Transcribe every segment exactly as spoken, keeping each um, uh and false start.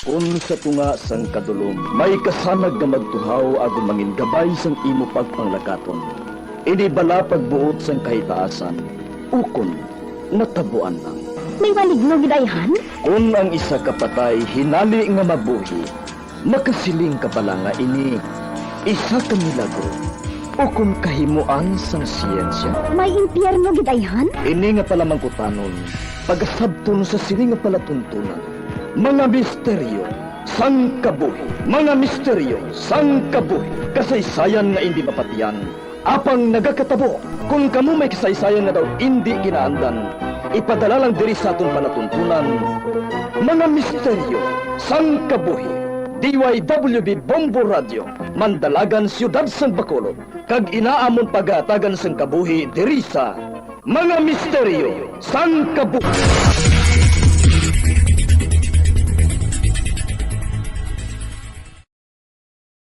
Kon sa tunga sang kadulom may kasanag nga magtuhaw agod mangin gabay sang imo pagpanglakaton, ini bala pagbuot sang kahitaasan, ukon natabuan lang. May maligno gid ayhan? Kon ang isa ka patay hinali nga mabuhi, makasiling ka bala nga ini isa ka milagro ukon kahimoan sang siyensya? May impyerno gid ayhan? Ini nga palamangkutanon, pagasabton sa sini nga palatuntunan. Mga misteryo sang kabuhi. Mga misteryo sang kabuhi. Kasaysayan nga indi mapatian, apang nagakatabo. Kon kamo may kasaysayan nga daw indi ginaandan, ipadala lang diri sa aton palatuntunan. Mga misteryo sang kabuhi. D Y W B Bombo Radio, Mandalagan, Siyudad sang Bacolod, kag ina amon pagahatagan sang kabuhi diri sa Mga Misteryo sang Kabuhi.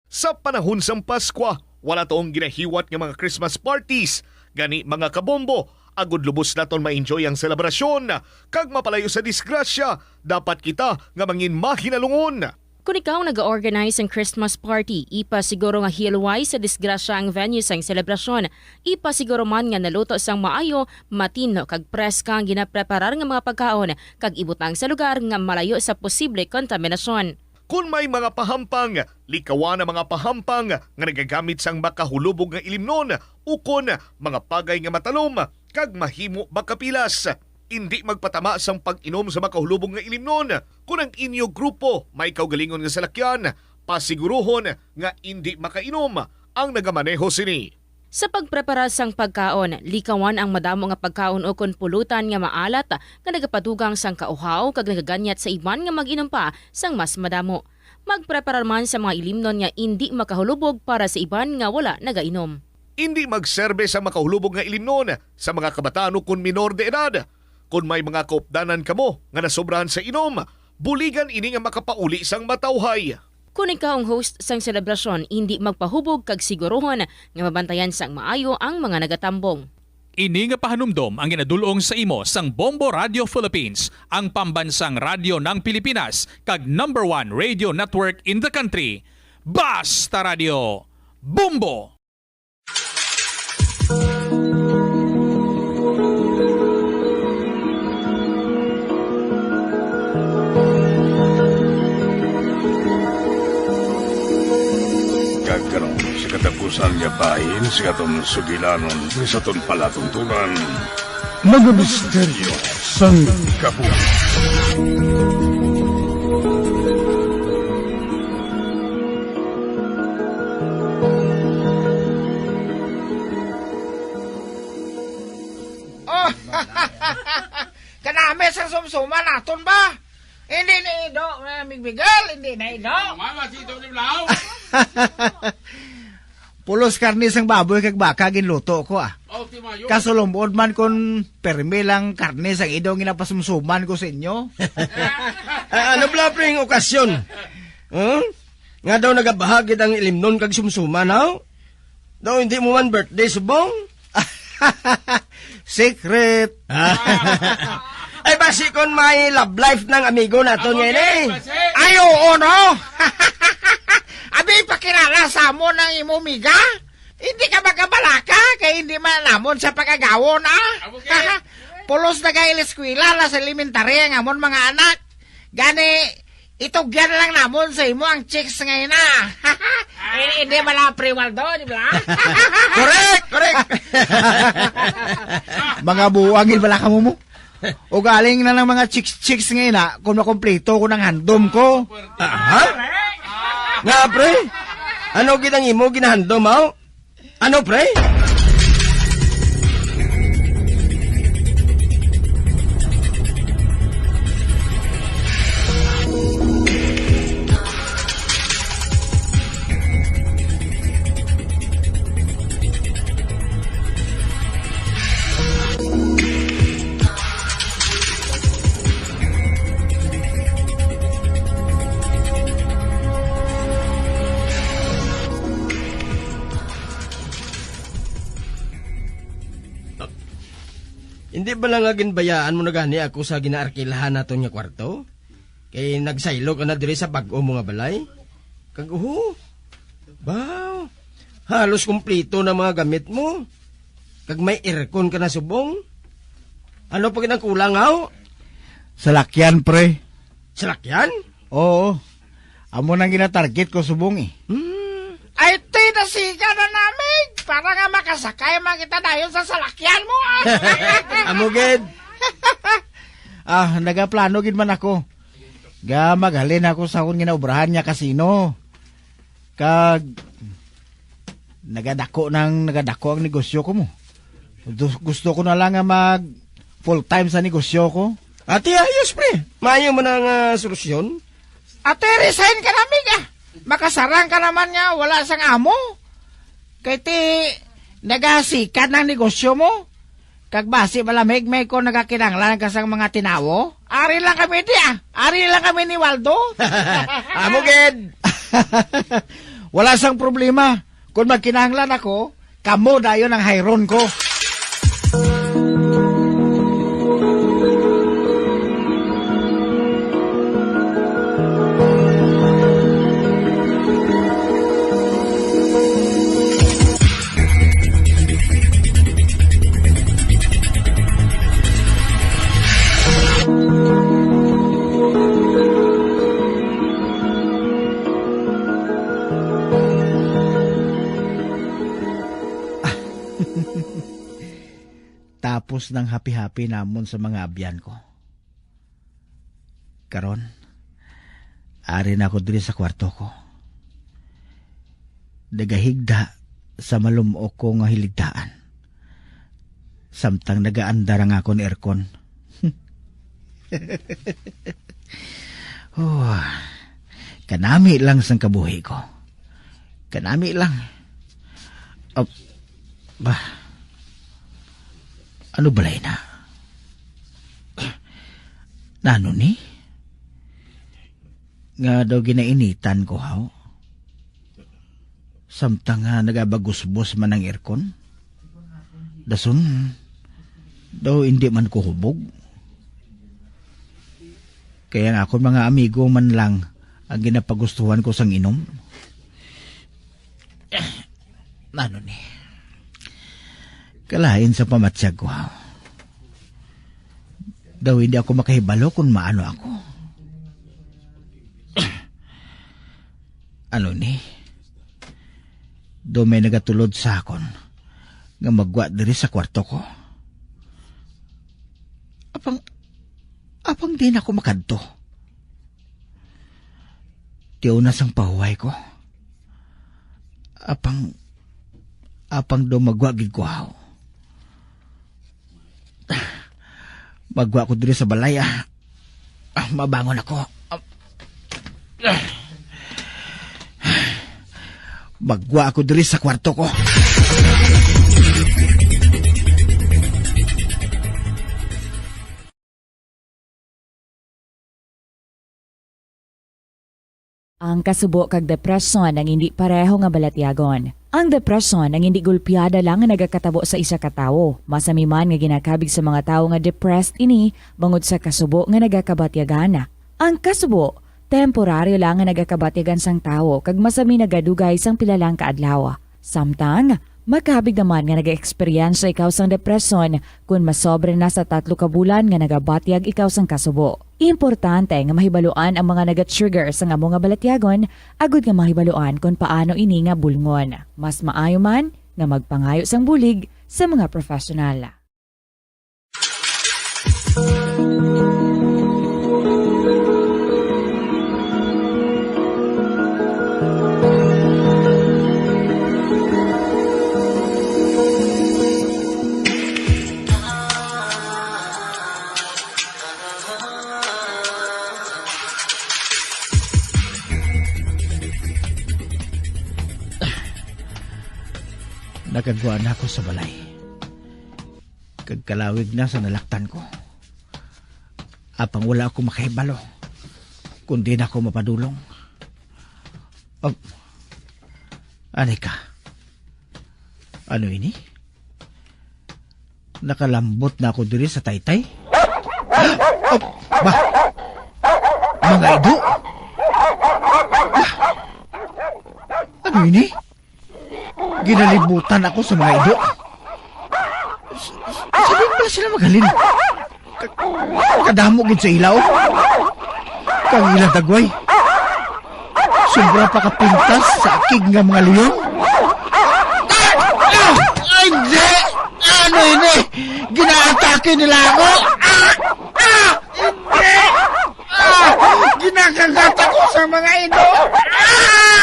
Sa panahon sang Paskwa, wala taong ginahiwat nga mga Christmas parties. Gani, mga kabombo, agud lubos naton ma-enjoy ang selebrasyon kag mapalayo sa disgrasya, dapat kita nga mangin mahinalungon. Kon ikaw naga-organize sang Christmas party, ipasiguro nga hialway sa disgrasya ang venue sang selebrasyon. Ipasiguro man nga naluto sang maayo, matino kag preska ang ginapreparar nga mga pagkaon, kag ibutang sa lugar nga malayo sa posible kontaminasyon. Kon may mga pahampang, likawan ang mga pahampang nga nagagamit sang makahulubog nga ilimnon ukon mga pagay nga matalom kag mahimo makapilas. Indi magpatama sang pag-inom sa makahulubog nga ilimnon. Kon ang inyo grupo may kaugalingon nga salakyan, pasiguruhon nga indi makainom ang nagamaneho sini. Sa pagprepara sang pagkaon, likawan ang madamo nga pagkaon ukon pulutan nga maalat nga nagapadugang sang kauhaw kag nagaganyat sa iban nga mag-inom pa sang mas madamo. Magpreparar man sa mga ilimnon nga indi makahulubog para sa iban nga wala nagainom. Indi magserbe sang makahulubog nga ilimnon sa mga kabataan ukon minor de edad. Kon may mga kaupdanan kamo nga nasobrahan sa inom, buligan ini nga makapauli sang matawhay. Kon ikaw ang host sang selebrasyon, indi magpahubog kag siguruhon nga mabantayan sang maayo ang mga nagatambong. Ini nga pahanumdom ang ginadul-ong sa imo sang Bombo Radio Philippines, ang pambansang radyo ng Pilipinas, kag number one radio network in the country. Basta Radio, Bombo! Kag karon, sa katapusan nga bahin sa aton sugilanon, sa aton palatuntunan, mga misteryo sang kabuhi. Oh, kanami sa sumsuman naton ba? Hindi na ido, eh, Miguel, hindi na ido. Mama, si Tony Blau. Pulos karne sang baboy kag baka ginluto ko, ah. Oh, ti Mayo. Kasulumod man kon permi lang karne sang ido ginapasumsuman ko sa inyo. Ah, ano bala, pre, ang okasyon? Huh? Nga daw nagabahag gid ang ilimnon kag sumsuman, haw? Daw hindi mo man birthday subong? Secret. Ay, basi kon may love life ng amigo nato niya ini. Ay, oo, no? Abi, pakilala sa amon ang imo miga. Hindi ka makabalaka, kay hindi man namon sa pag-agawon, ah. Pulos nagailiskwela na sa elementary ang amon mga anak. Gani, itugyan lang namon sa imo ang chicks nga ina. Hindi, hindi bala, Pre Waldo, di ba? Correct, correct. Mga buang gid bala kamo mo. Ugaling na ng mga chicks-chicks nga ina, kung makumpleto ko ng handom ko. Aha? Nga, pre? Ano gid ang imo ginahandom, haw? Ano, pre? Hindi bala nga ginbayaan mo na gani ako sa ginaarkilahan naton nga kwarto? Kay nagsaylo ka na diri sa bag-o mo nga balay. Kag, uho, baw, halos kumpleto na mga gamit mo. Kag may aircon ka na subong. Ano pa gid ang kulang, haw? Salakyan, pre. Salakyan? Oo. Amo nang ginatarget ko subong, eh. Hmm. Ay, tinasiga na namin para nga makasakay man kita dayon sa salakyan mo, ah. Amo gid. Ah, nagaplano gid man ako. Ga maghalin ako sa akon ginaobrahan nga kasino. Kag nagadako nang nagadako ang negosyo ko mo. Dus-, gusto ko na lang nga mag full time sa negosyo ko. Ate, ayos, pre. Maayo man ang, ah, solusyon. Ate, resign ka na, mig, ah. Makasarang ka naman nga wala sang amo. Kay ti, nagasikat ang negosyo mo. Kag basi malamig may ko nagakinahanglan ka sang mga tinawo. Ari lang kami di, ah. Ari lang kami ni Waldo. Amo gid. Wala sang problema. Kung magkinahanglan ako, kamo dayon ang hayron ko. Tapos nang hapi-hapi namon sa mga abyan ko. Karon, ari na ako diri sa kwarto ko. Nagahigda sa malum-ok ko nga hiligdaan, samtang nagaandar ang akon aircon. Oh, kanami lang sang kabuhi ko. Kanami lang. Ap-, bah, ano balay na? Nano ni? Nga daw ginainitan ko, haw? Samtang nga nagabagusbos man ang aircon? Dason, daw indi man ko hubog. Kaya nga akon mga amigo man lang ang ginapagustuhan ko sang inom. Ano ni? Kalain sa pamatyag ko, ha? Daw hindi ako makahibalo kung maano ako. Ano ni? Daw may nagatulod sa akon nga magwa diri sa kwarto ko. Apang, apang di na ako makadto. Tiyo na sang pahuway ko. Apang, apang daw magwa gid ko, haw. Magwa ko diri sa balay, ah. Ah, mabangon ako. Ah. Magwa ako diri sa kwarto ko. Ang kasubo kag depresyon ang indi pareho nga balatyagon. Ang depresyon ang indi gulpiada lang nga nagakatabo sa isa ka tawo. Masami man nga ginakabig sa mga tawo nga depressed ini bangod sa kasubo nga nagakabatyagan. Ang kasubo, temporaryo lang nga nagakabatyagan sang tawo kag masami nagadugay sang pila lang ka adlaw. Samtang, makabig naman nga nag-eksperyensya ikaw sang depresyon kon masobra na sa tatlo ka bulan nga nagabatyag ikaw sang kasubo. Importante nga mahibaluan ang mga naga-trigger sang amo nga balatyagon agod nga mahibaluan kon paano ini nga bulngon. Mas maayo man nga magpangayo sang bulig sa mga professional. Nakagwa na ako sa balay. Kag kalawig na sa nalaktan ko. Apang wala ako makahibalo kung di na ako mapadulong. Oh, ani ka. Ano ini? Nakalambot na ako diri sa taytay? Oh, ba? Mga ido? Ano ini? Ginalibutan ako sa mga ido. S-, s-, sabihin pala sila maghalin. Ka-, kadamo gid sa ilaw. Kang ilang dagway. Sobra pa kapintas sa akig nga mga leon. Ah! Ah! Ay, hindi! Ano ini? Ginaatake nila ako! Ah! Ah! Hindi! Ah! Ginakagat ako sa mga ido! Ah!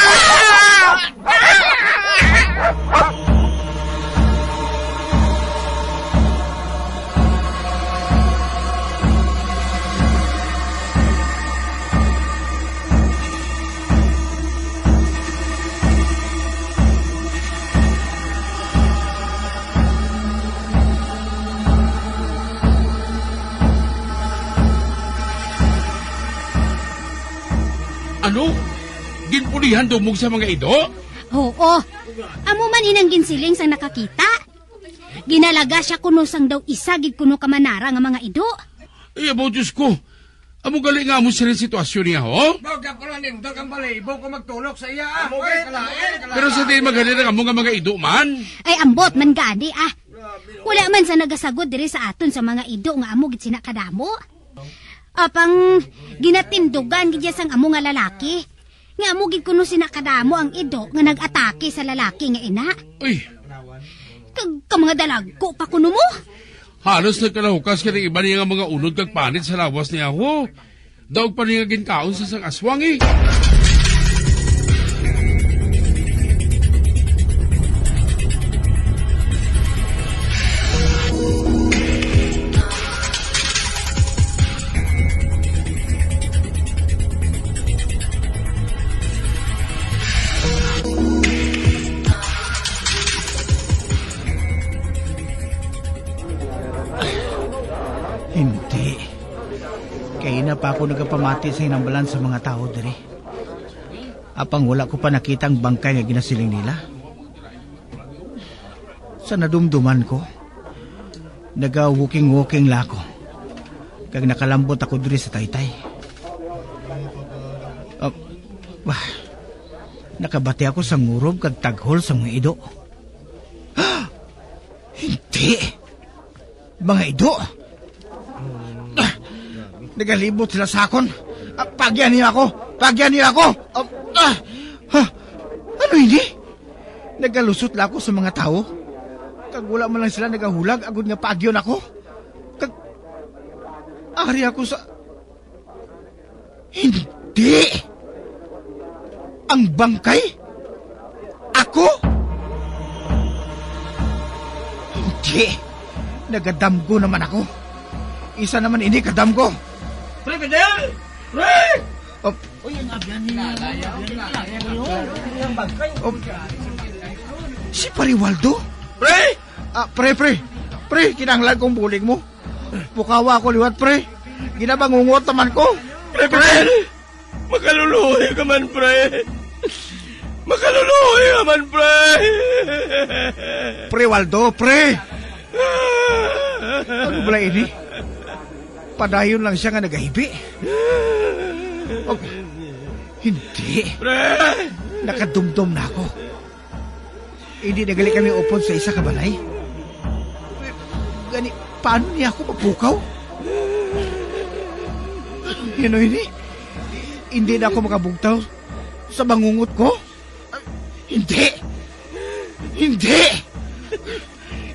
Ano? Ginpulihan dumog sa mga ido? Oo. Amo man inang ginsiling sang nakakita. Ginalaga siya kuno sang daw isa gid kuno ka manara nga mga ido. Ay, abo, Diyos ko. Amo gali nga amo sila sitwasyon niya, ho? Daw, daw, pala nindot ang balibo ko magtulok sa iya, ah. Amo, oy, gid. Kalain, kalain. Pero sa diin maghalin ang amo nga mga ido man? Ay, ambot man gani, ah. Wala man sa nagasagod diri sa aton sa mga ido nga amo gid sina kadamo. Apang ginatindugan gid iya sang amo nga lalaki. Nga amo gid kuno sina kadamo ang ido nga nag-atake sa lalaki nga ina. Uy! Kag ka mga dalagko pa kuno mo? Halos nagkalahukas ka ng iba niya nga mga unod kag panit sa lawas niya, ho. Daog pa niya ginkaon sa sang aswang, eh. Hindi. Kay ina pa ako nagapamati sa hinambalan sa mga tawo diri. Apang wala ko pa nakita ang bangkay nga ginasiling nila. Sa nadumduman ko, naga-walking-walking la ako. Kag nakalambot ako diri sa taytay. Ah, wah, nakabati ako sa ngurob kag taghol sa mga ido. Hindi! Mga ido! Ah, nagalibot sila sa akon. Ah, paagyan niyo ako! Paagyan niyo ako! Ah, ah, ha? Ano ini? Nagalusot la ako sa mga tawo. Kag wala man lang sila nagahulag agod nga paagyon ako. Kag ari ako sa Hindi! Ang bangkay? Ako? Hindi! Nagadamgo naman ako. Isa naman ini kadamgo. Pre Fidel! Pre! Oh. Uy, ang abyan niya. Oh. Si Pare Waldo? Pre! Ah, pre, pre. Pre, kinahanglan kong bulig mo. Pukawa ako liwat, pre. Ginabangungot naman ko. Pre, pre! Makaluluoy ka man, pre! Makaluluoy ka man, pre! Pre Waldo, pre! Ano bala ini? Padayon lang siya nga nagahibi. Oh, hindi. Pre! Nakadumdom na ako. Hindi na gali kami upod sa isa ka balay. Gani, paano niya ako mapukaw? Ano ini? Hindi na ako makabugtaw sa bangungot ko? Hindi! Hindi!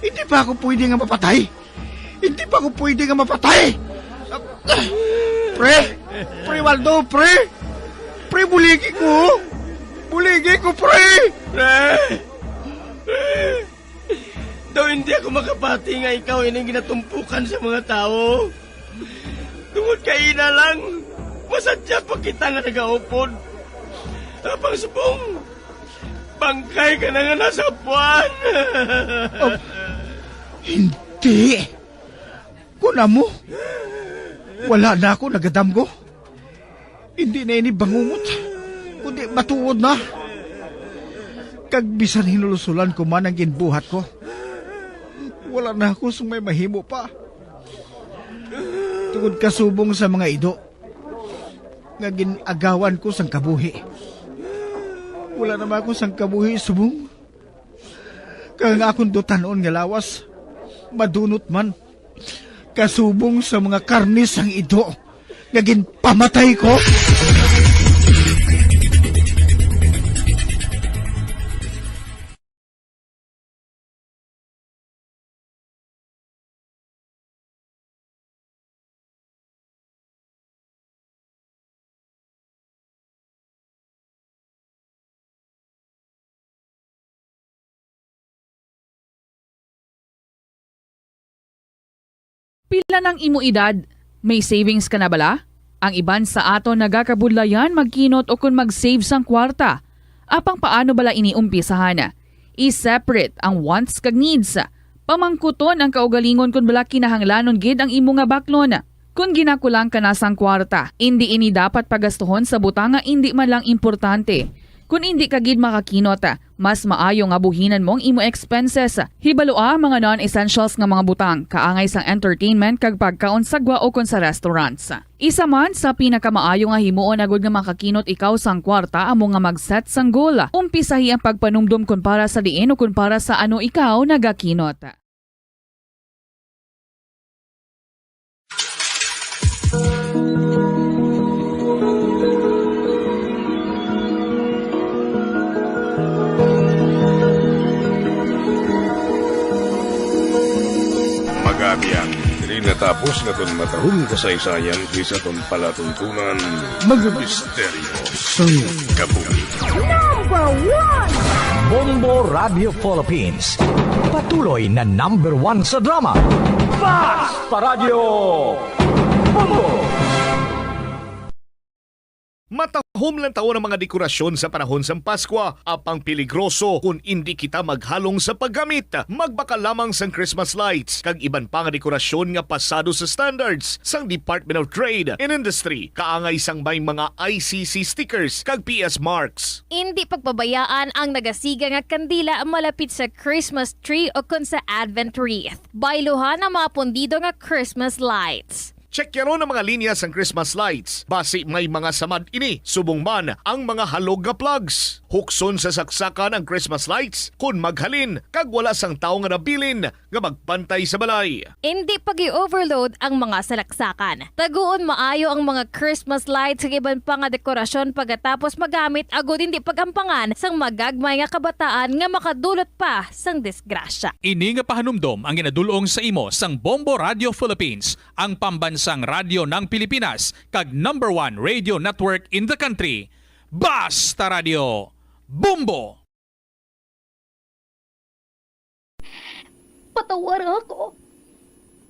Hindi pa ako pwede nga mapatay! Hindi pa ako pwede nga mapatay! Pre! Pre Waldo, pre! Pre, buligi ko! Buligi ko, pre! Pre! Pre! Daw hindi ako makapati nga ikaw ining ginatumpukan sa mga tawo. Tungod kay ina lang, masadya pa kita nga nagaupod. Apang subong, bangkay ka na nga nasapwan. Oh, hindi. Kun amo, wala na ako nagadamgo. Hindi na ini bangungot, kundi matuod na. Kag bisan hinulusulan ko man ang ginbuhat ko, wala na ako sing may mahimo pa. Tungod kasubong sa mga ido, nga gin-agawan ko sang kabuhi. Wala na man ako sang kabuhi subong kag ang akon dutanon nga lawas madunot man kasubong sa mga karne sang ido nga ginpamatay ko. Pila nang imo edad? May savings ka na bala? Ang iban sa aton nagakabudlayan magkinot o kon mag-save sang kwarta. Apang paano bala ini umpisahan? I-separate ang wants kag needs. Pamangkuton ang kaugalingon kon bala kinahanglanon gid ang imo nga baklon. Kon ginakulang ka na sang kwarta, indi ini dapat pagastuhon sa butang nga indi man lang importante. Kon indi ka gid makakinot, mas maayo nga buhinan mo ang imo expenses. Hibalua ang mga non-essentials nga mga butang, kaangay sang entertainment kag pagkaon sa gwa ukon sa restaurants. Isa man sa pinakamaayo nga himuon agud nga makakinot ikaw sang kwarta amo nga mag-set sang goal. Umpisahi ang pagpanumdom kon para sa diin o kon para sa ano ikaw nagakinot. Magabiang diri natapos nga aton matahong kasaysayan sa aton palatuntunan, mga misteryo sang kabuhi. Number one! Bombo Radio Philippines, patuloy na number one sa drama. Basta Radio Bombo! Matahom lang taon ang mga dekorasyon sa panahon sang Paskwa, apang peligroso kon indi kita maghalong sa paggamit. Magbakal lamang sang Christmas lights kag iban pa nga dekorasyon nga pasado sa standards sang Department of Trade and Industry, kaangay sang may mga I C C stickers kag P S marks. Indi pagpabayaan ang nagasiga nga kandila malapit sa Christmas tree o kon sa Advent wreath. Bayluhan ang mga pundido nga Christmas lights. Checkyaron ang mga linya sang Christmas lights, basi may mga samad ini, subong man ang mga halog nga plugs. Hukson sa saksakan ang Christmas lights kon maghalin kag wala sang tawo nga nabilin nga magpantay sa balay. Indi pag-i-overload ang mga salaksakan. Taguon maayo ang mga Christmas lights kag iban pa nga dekorasyon pagkatapos magamit, agod indi pag-ampangan sang magagmay nga kabataan nga makadulot pa sang disgrasya. Ini nga pahanumdom ang ginadul-ong sa imo sang Bombo Radio Philippines, ang pambansang radyo ng Pilipinas, kag number one radio network in the country. Basta Radio Bombo! Patawara ako.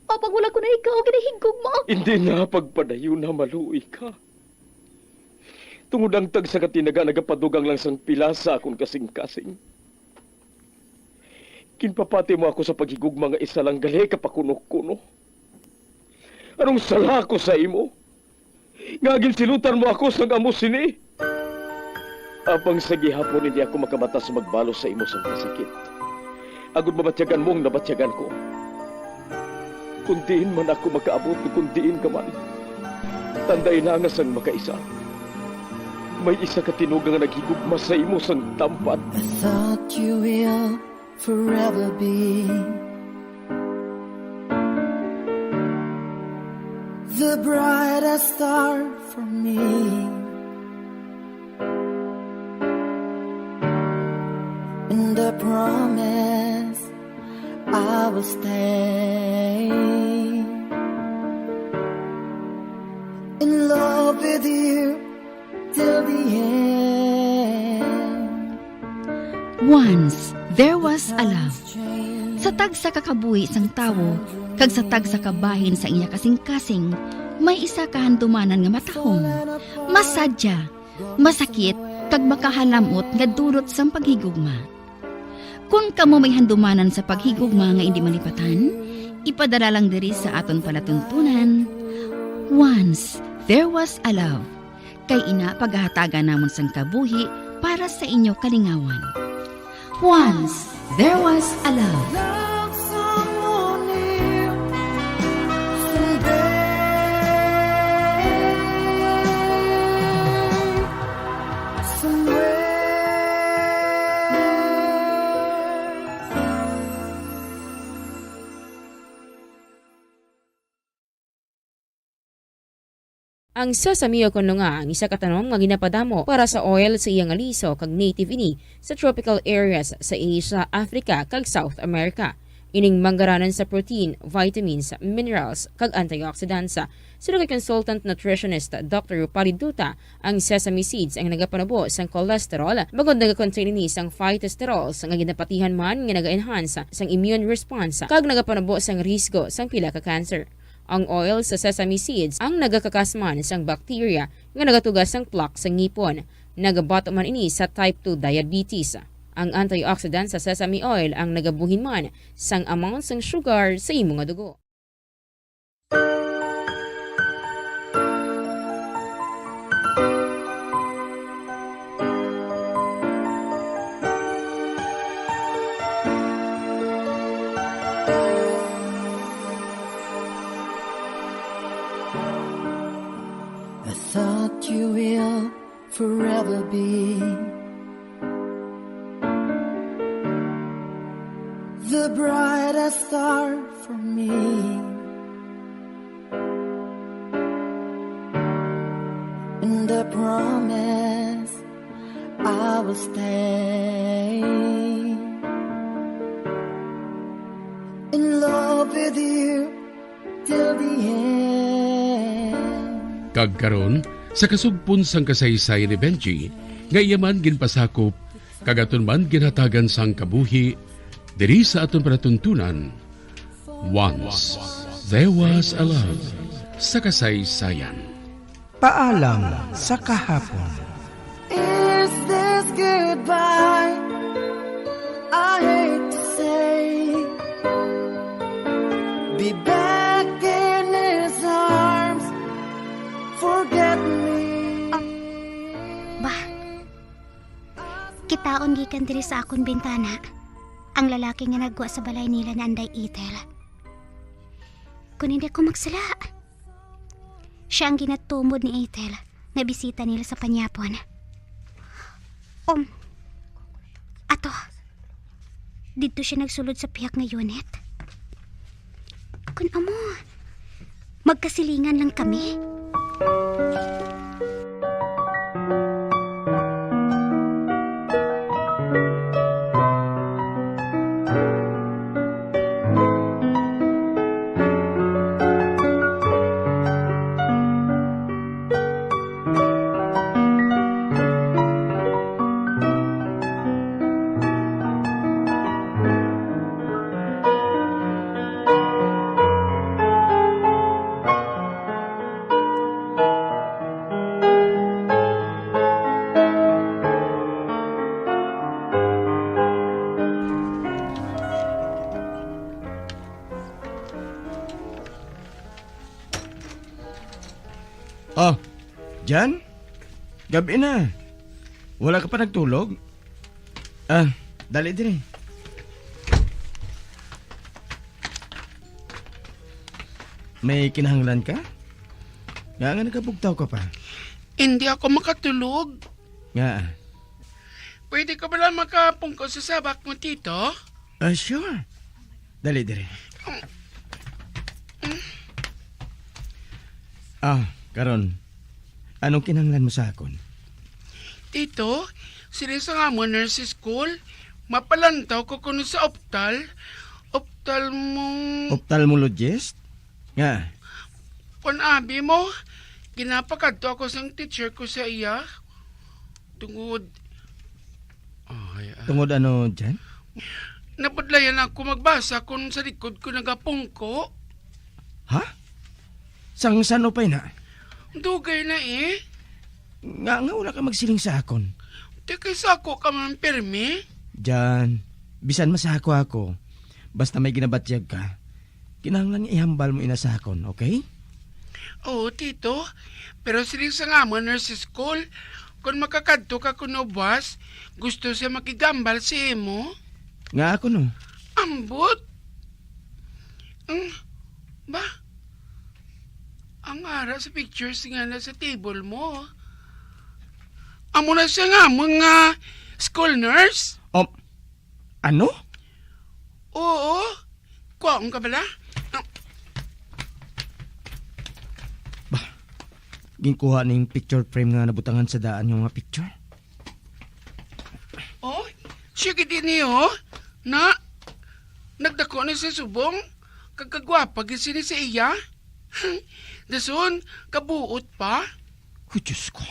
Apang wala ko na ikaw ginahigugma. Hindi na, pagpadayon na, maluoy ka. Tungod ang tagsa ka tinaga nagapadugang lang sang pila sa akon kasing-kasing. Ginpapati mo ako sa paghigugma nga isa lang gali ka pakuno-kuno. Anong sala ko sa imo? Nga ginsilutan mo ako sang amo sini? Apang sa gihapon hindi ako makamata sa magbalo sa imo sang kasakit, agod mabatyagan mo ang nabatyagan ko. Kung diin man ako makaabot, kung diin ka man, tandai lang nga sang makaisa, may isa ka tinuga nga naghigugma sa imo sang tampad. I thought you will forever be the brightest star for me and the promise I will stay in love with you till the end. Once, there was a love. Sa tagsa ka kabuhi sang tawo, kag sa tagsa ka bahin sang iya kasing-kasing, may isa ka handumanan nga matahom, masadya, masakit, kag makahalam-ot nga dulot sang paghigugma. Kon kamo may handumanan sa paghigugma nga indi malipatan, ipadala lang diri sa aton palatuntunan, Once There Was a Love. Kay ina, pagahatagan namon sang kabuhi para sa inyo kalingawan. Once There Was a Love. Love someone new someday. Ang sesame o kon lunga ang isa ka tanom nga ginapadamo para sa oil sa iya nga liso kag native ini sa tropical areas sa Asia, Africa, kag South America. Ining manggaranan sa protein, vitamins, minerals, kag antioxidants. Suno kay consultant nutritionist Doctor Rupali Duta, ang sesame seeds ang nagapanubo sang cholesterol, bangod nagakontain ini sang phytosterols nga ginapatihan man nga naga-enhance sang immune response kag nagapanubo sang risgo sang pila ka cancer. Ang oil sa sesame seeds ang nagakakas man sang bacteria nga nagatuga sang plaque sa ngipon. Nagabato man ini sa type two diabetes. Ang antioxidant sa sesame oil ang nagabuhin man sang amount sang sugar sa imo nga dugo. I thought you will forever be the brightest star for me. And I promise I will stay in love with you till the end. Kag karon, sa kasugpon sang kasaysayan ni Benji, nga iya man ginpasakop, kag aton man ginhatagan sang kabuhi, diri sa aton palatuntunan, Once There Was a Love sa kasaysayan. Paalam sa kahapon. Is this goodbye? I hate to say, be back in his arms. Forget me. Bah, kitaon gikan diri sa akon bintana ang lalaki nga nagwa sa balay nila ni Anday Ethel. Kung hindi ako magsala, siya ang ginatumod ni Ethel nga bisita nila sa panyapon. Um, ato, didto siya nagsulod sa pihak nga unit. Kun amo, magkasilingan lang kami. Oh, Jan? Gabi na. Wala ka pa nagtulog? Ah, dali diri. May kinahanglan ka? Nga nga nagabugtaw ka pa? Hindi ako makatulog. Nga? Pwede ka bala makapungko sa sabak mo, Tito? Ah, sure. Dali diri. Ah, karon, anong kinahanglan mo sa akon? Tito, sila sa amon nurse school, mapalantaw ko kuno sa optal. Optal mo. Ophthalmologist? Nga? Kon abi mo, ginapakadto ako sang teacher ko sa iya. Tungod, ay, ah. Tungod ano, Jan? Napudlayan ako magbasa kung sa likod ko nagapungko. Ha? Sang san upay na? Dugay na eh. Nga, nga wala ka magsiling sa akon? Di kay sa ako ka man pirmi. Jan, bisan masako ako, basta may ginabatyag ka, kinahanglan nga ihambal mo ina sa akon, okay? Oo, Tito. Pero siling sa nga mo, nurse school, kung makakadto ka kuno buwas, gusto siya makigambal si imo. Nga ako, no? Ambot. Ang, ba? Ang ara sa pictures nga na sa table mo. Amo na siya nga, mga school nurse? Um, ano? Oo. Kwaon ka bala? Ba, Ginkuha ning picture frame nga nabutangan sa daan nga mga picture. Oh, siya gid ini, oh. Na, nagdako na sa subong. Kag kagwapa gid sini sa iya. Dason, kabuot pa. Oh, Diyos ko.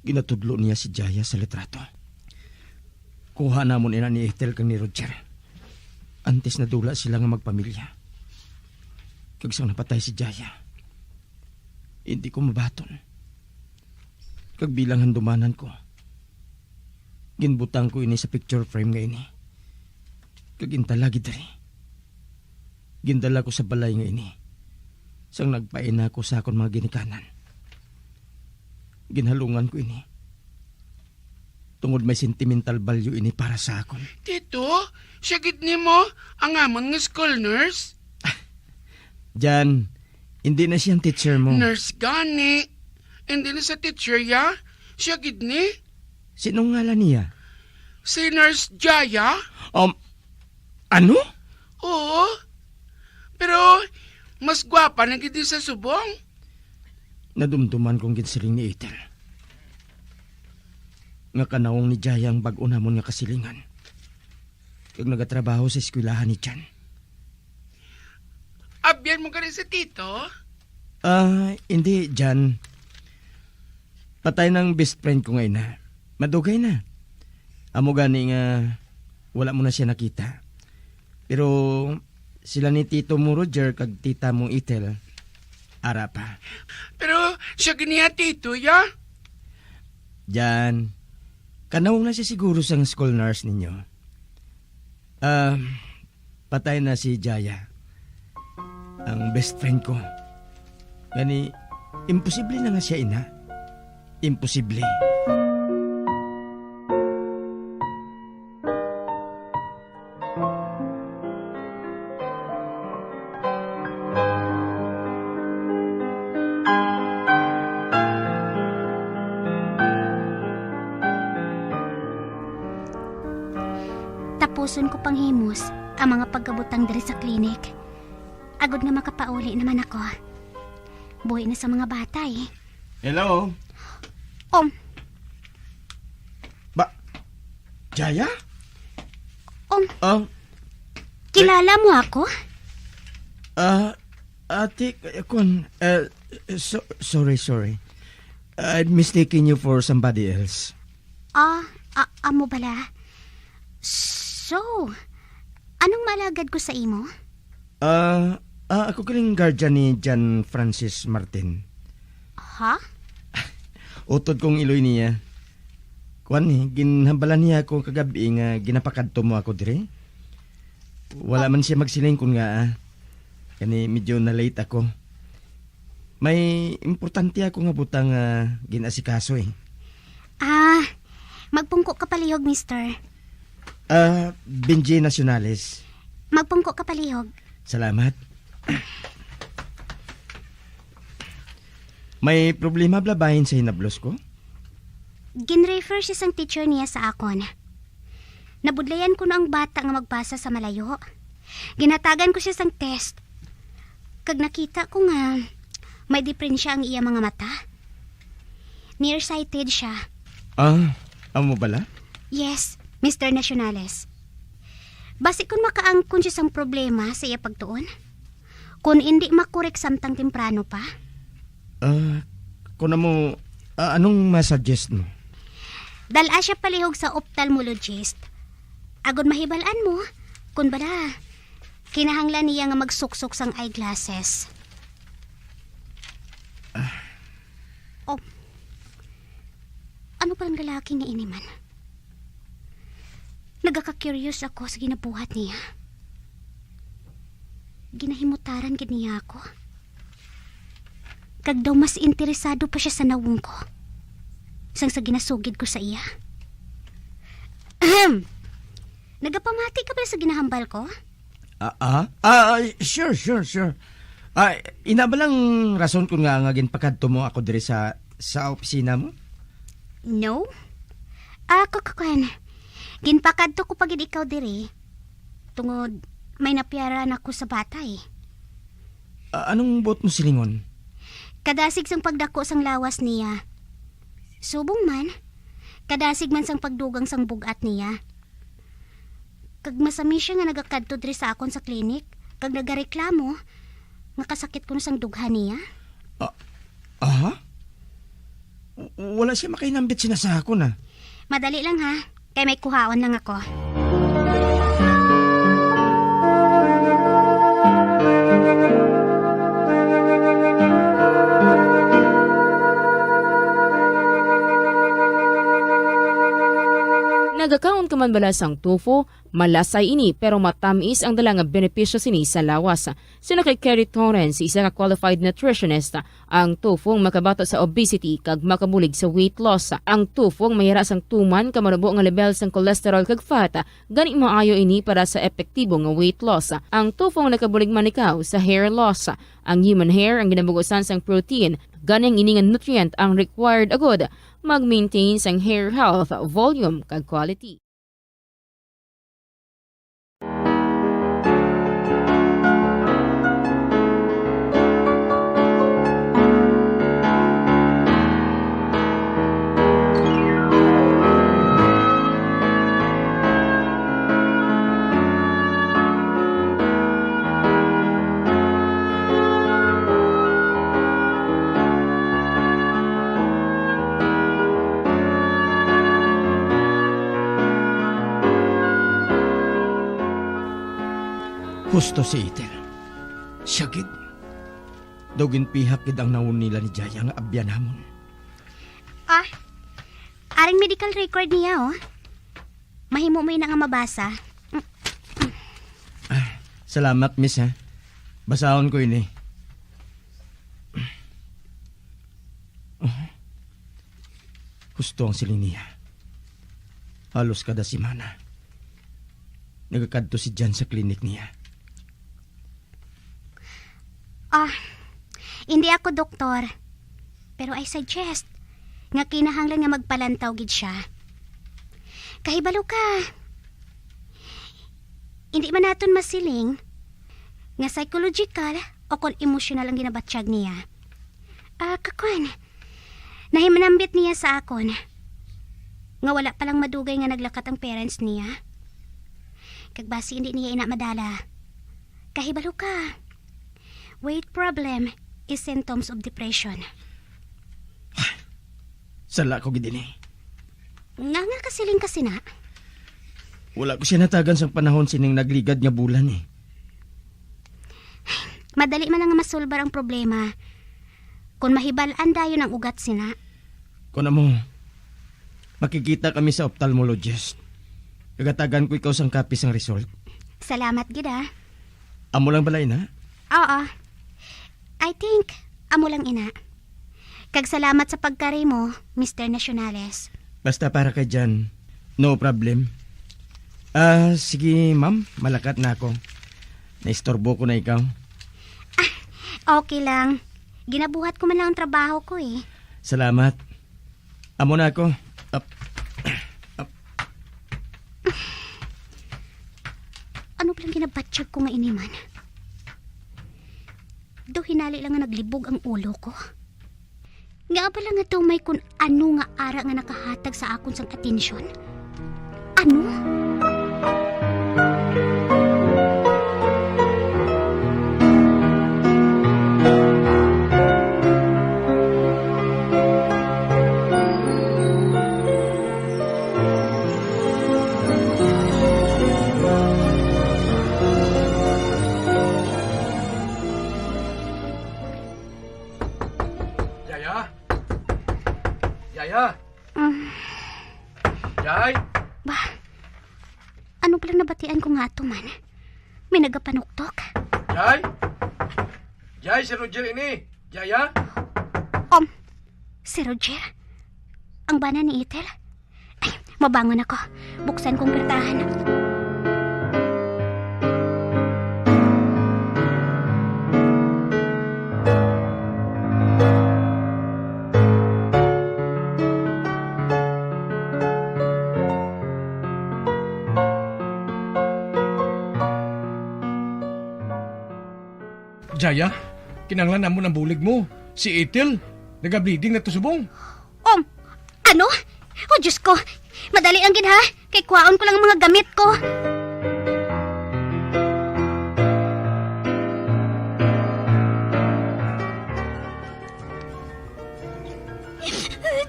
Ginatudlo niya si Jaya sa litrato. Kuha namon ina ni Ethel kag ni Roger. Antes nadula sila nga magpamilya. Kag sang napatay si Jaya, hindi ko mabaton. Kag bilang handumanan ko, ginbutang ko ini sa picture frame nga ini. Kag intala gid diri. Gindala ko sa balay nga ini. Sang nagpaina ko sa akon mga ginikanan, ginhalungan ko ini. Tungod may sentimental value ini para sa akon. Tito, siya gid nimo ang amon nga school nurse? Jan, hindi na siyang teacher mo. Nurse gani. Hindi na sa teacher ya. Siya gid ni. Sino ngalan niya? Si Nurse Jaya. Um, ano? Oo. Pero mas gwapa na gid sa subong. Nadumduman kong ginsiling ni Ethel nga kanawong ni Jaya ang bag-o namon nga kasilingan. Kag nagatrabaho sa eskwelahan ni Jan. Abyan mo gani si Tito? Ah, hindi, Jan. Patay ng best friend ko nga ina. Madugay na. Amo gani nga wala mo na siya nakita. Pero sila ni tito mo Roger kag tita mo Ethel, ara pa. Pero siya gid niya tito, ya? Jan, kanawong na siya siguro sang school nurse ninyo. Ah, patay na si Jaya, ang best friend ko. Gani, imposible na nga siya ina. Imposible. Tapuson ko panghimos ang mga pagkabutang diri sa klinik, agod nga makapauli naman ako. Buhi na sa mga bata, eh. Hello? Um. Ba, Jaya? Um, Ah, kilala mo ako? Ah, ate, eh, kun, eh, so, sorry, sorry. I'd mistaken you for somebody else. Ah, a-, amo bala? So, anong maalagad ko sa imo? Ah, ah, ako kining guardian ni John Francis Martin. Ha? Utod kong iloy niya. Kuan ni, ginhambalan niya ako kagabi nga ginapakadto mo ako diri. Wala man siya magsiling kun ngaa. Kani medyo na-late ako. May importante ako nga butang nga gin-asikaso, eh. Ah, magpungko ka palihog, mister. Ah, Benji Nacionales. Magpungko ka palihog. Salamat. May problema bala bahin sa hinablos ko? Ginrefer siya sang teacher niya sa akon. Nabudlayan ko na ang bata nga magbasa sa malayo. Ginhatagan ko siya sang test. Kag nakita ko nga may diperensya ang iya mga mata. Nearsighted siya. Ah, amo bala? Yes, mister Nacionales. Basi kun makaangkon siya sang problema sa iya pagtuon. Kun indi makorek samtang temprano pa. Ah, kun amo, ah, anong ma-suggest mo? Dal-a siya palihog sa ophthalmologist. Agod mahibal-an mo, kun bala, kinahanglan niya nga magsuksok sang eyeglasses. Ah. Oh. Ano palang lalaki nga ini man? Nagaka-curious ako sa ginabuhat niya. Ginahimutaran gid niya ako. Kag daw mas interesado pa siya sa nawong ko sang sa ginasugid ko sa iya. Ahem! Nagapamati ka pala sa ginahambal ko? Ah, ah? Ah, ah, sure, sure, sure. Ah, ina ba lang rason kun nga, nga ginpakadto mo ako diri sa, sa opisina mo? No. Ah, kukuan. Ginpakadto ko pa gid ikaw diri. Tungod may napiyaran ako sa bata, eh. Ah, anong buot mo silingon? Kadasig sang pagdako sang lawas niya. Subong man, kadasig man sang pagdugang sang bug-at niya. Kag masami sia nga nagakadto diri sa akon sa klinik, kag nagareklamo nga kasakit kuno sang dughan niya. Ah, aha? W-, wala siya makahinambit sina sa akon, ah. Madali lang, ha, kay may kuhaon lang ako. Nagakaon ka man bala sang tofu? Malasay ini, pero matamis ang dala nga benepisyo sini sa lawas. Suno kay Kerry Torrens, isa ka qualified nutritionist, ang tofu ang makabato sa obesity kag makabulig sa weight loss. Ang tofu ang mayara sang tuman ka manubo nga level sang cholesterol kag fat, gani maayo ini para sa epektibo nga weight loss. Ang tofu ang nakabulig man ikaw sa hair loss. Ang human hair ang ginabugusan sang protein, gani ang ini nga nutrient ang required agud mag-maintain sang hair health, volume, kag quality. Husto si Ethel. Siya gid. Daw ginpihak gid ang nawong nila ni Jaya nga abyan namon. Ah, aring medical record niya, oh. Mahimo mo ina nga mabasa. Ah, salamat, miss, ha. Basahon ko ini. Oh. Husto ang siling niya. Halos kada semana, nagakadto si Jan sa klinik niya. Ah, hindi ako doktor. Pero I suggest nga kinahanglan nga magpalantaw gid siya. Kahibalo ka, hindi man naton masiling nga psychological o kon emotional ang ginabatyag niya. Ah, kakwan, nahimanambit niya sa akon nga wala pa lang madugay nga naglakat ang parents niya. Kag basi hindi niya ina madala. Kahibalo ka, weight problem is symptoms of depression. Sala ko gid ini. Nga nga kasiling ka sina? Wala ko siya natagan sang panahon sining nagligad nga bulan, eh. Madali man lang nga masulbar ang problema kon mahibal-an dayon ang ugat sina. Kon amo, makikita kami sa ophthalmologist. Gatagan ko ikaw sang copy sang result. Salamat gid, ah. Amo lang bala ina? Oo. I think, amo lang ina. Kag salamat sa pagkari mo, Mister Nacionales. Basta para kay Jan, no problem. Ah, sige, ma'am, malakat na ako. Naistorbo ko na ikaw. Ah, okay lang. Ginabuhat ko man lang ang trabaho ko, eh. Salamat. Amo na ako. Ap-, ap-. Ano palang ginabatyag ko nga ini man? Daw hinali lang nga naglibog ang ulo ko. Nga bala nga daw may kun ano nga ara nga nakahatag sa akon sang atensyon. Ano? Yaya? Yaya? Ah. Jay? Ba? Ano palang nabatian ko nga ato man? May nagapanuktok? Jay? Jay, si Roger ini. Jaya? Um, si Roger? Ang bana ni Ethel? Ay, mabangon ako. Buksan kong pertahan. Jaya, kinahanglan namon ang bulig mo. Si Ethel, naga-bleeding na to subong. Um, ano? Oh, Diyos ko. Madali lang gid, ha? Kay kuhaon ko lang ang mga gamit ko.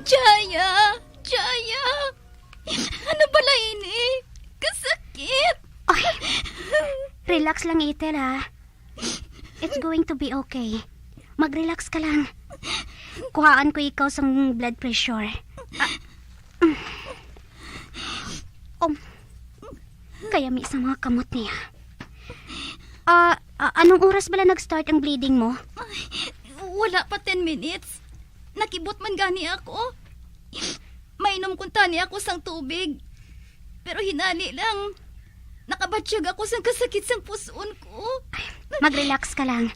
Jaya! Jaya! Ano bala ini? Kasakit! Ay, relax lang, Ethel, ha? It's going to be okay. Mag-relax ka lang. Kuhaan ko ikaw sang blood pressure. Ah, um, kayami sa mga kamot niya. Ah, ah, anong oras bala nag-start ang bleeding mo? Ay, wala pa ten minutes. Nakibot man gani ako. Mainom kuntani ako sang tubig. Pero hinali lang, nakabatyag ako sang kasakit sang puson ko. Mag-relax ka lang.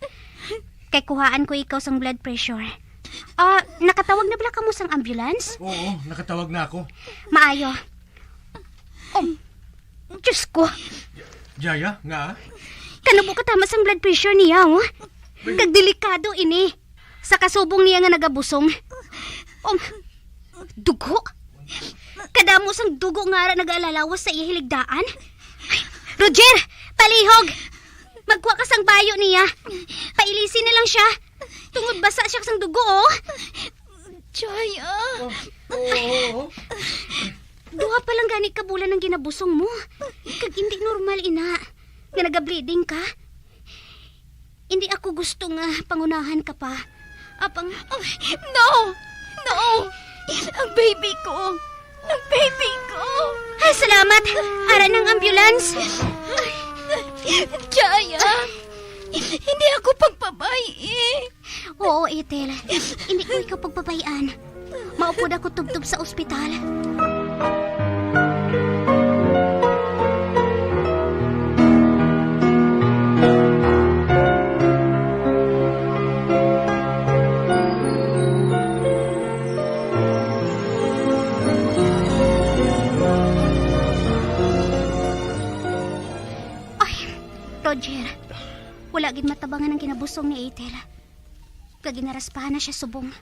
Kay kuhaan ko ikaw sang blood pressure. Ah, nakatawag na bala kamo sang ambulance? Oo, nakatawag na ako. Maayo. Oh, Diyos ko. Jaya, nga? Kanubo ka tama sang blood pressure niya, oh. Kag delikado ini. Sa kasubong niya nga nagabusong. Um, dugo? Kadamo sang dugo nga ara nagaalalawas sa iya hiligdaan. Roger, palihog! Magkuha ka sang bayo niya. Pailisin na lang siya. Tungod basa siya sang dugo, oh. Jaya. Oh, oo, oo. Duha pa lang gani ka bulan ang ginabusong mo. Kag hindi normal ina nga nagableeding ka. Hindi ako gusto nga pangunahan ka pa. Apang, oh, no! No! Ang baby ko! Ang baby ko! Ay, salamat! Ara ng ambulance! Jaya! Hindi ako pagpabay-i! Oo, Ethel. Hindi ko ikaw pagpabay-an. Maupod ako tubtob sa ospital. Ay, Roger, wala gid matabangan ang ginabusong ni Ethel. Kag ginaraspahan na siya subong.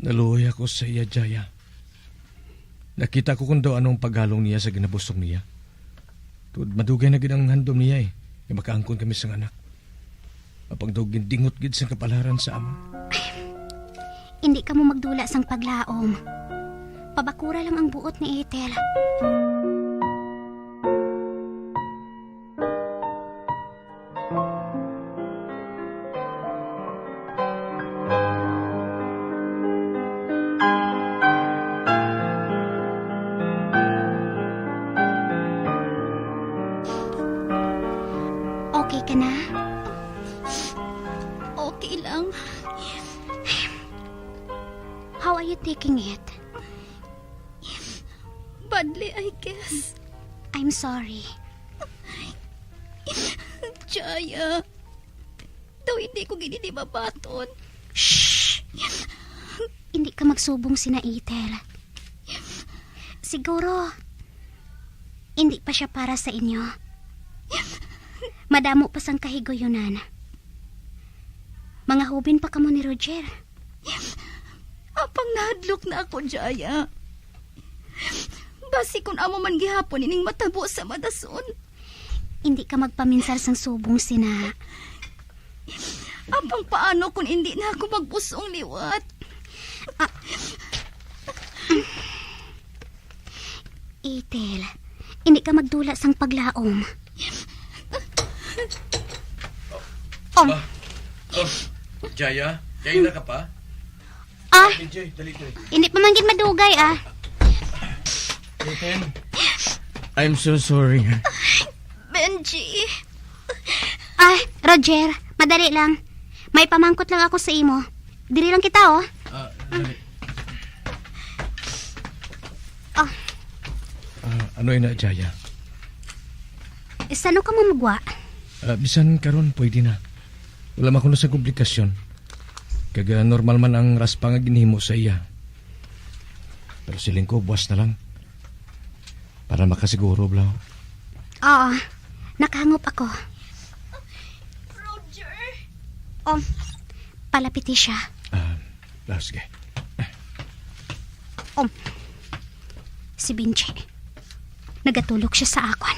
Naluoy ako sa iya, Jaya. Nakita ko kon daw ano ang paghalong niya sa ginabusong niya. Tungod madugay na gid ang handom niya, eh, nga makaangkon kami sang anak. Apang daw gindingot gid sang kapalaran sa amon. Hindi kamo magdula sang paglaom. Pabakura lang ang buot ni Ethel. Okay ka na? Okay lang. How are you taking it? Badly, I guess. I'm sorry. Jaya, daw hindi ko gid ini mabaton. Shh! Hindi ka magsubong sina Ethel. Siguro, hindi pa siya para sa inyo. Madamo pa sang kahiguyunan. Mga hubin pa kamo ni Roger. Apang nahadlok na ako, Jaya. Basi kun amo man gihapon ining matabo sa madason. Hindi ka magpaminsar sang subong sina. Apang paano kun indi na ako magbusong liwat? Ah. Ethel, hindi ka magdula sang paglaom. Oh. Ah, oh, Jaya, kaina ka pa? Ah, Benji, dali, dali. Hindi pa man gid madugay, ah. Ethan, I'm so sorry. Benji. Ah, Roger, madali lang. May pamangkot lang ako sa imo. Diri lang kita, oh. Ah, dali. Ah. Ah, ano ina, Jaya? Sano ka mamugwa? Ah, bisan karon, pwede na. Wala man kuno sa komplikasyon. Kag, ah, normal man ang raspa nga ginhimo sa iya. Pero siling ko, buwas na lang. Para makasiguro, bla. Oo, nakahangop ako. Roger! Oh, palapiti siya. Ah, Ah, sige. Um, si Benji. Nagatulog siya sa akon.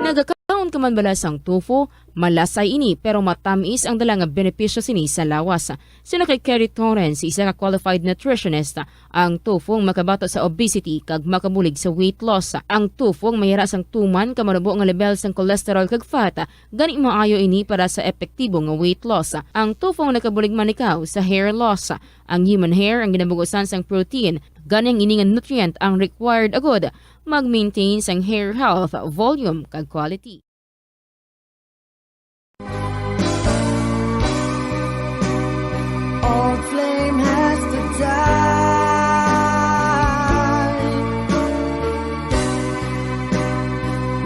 Nagakaon ka man bala sang tofu? Malasay ini, pero matamis ang dala nga benepisyo sini sa lawas. Sino kay Kerry Torrens, isa ka qualified nutritionist, ang tofu ang makabato sa obesity kag makabulig sa weight loss. Ang tofu ang mayara sang tuman ka manubo nga level sang cholesterol kag fat, gani maayo ini para sa epektibo nga weight loss. Ang tofu ang nakabulig manikaw sa hair loss. Ang human hair ang ginabugusan sang protein, gani ang ini nga nutrient ang required agud mag-maintain sang hair health, volume, kag quality. Old flame has to die.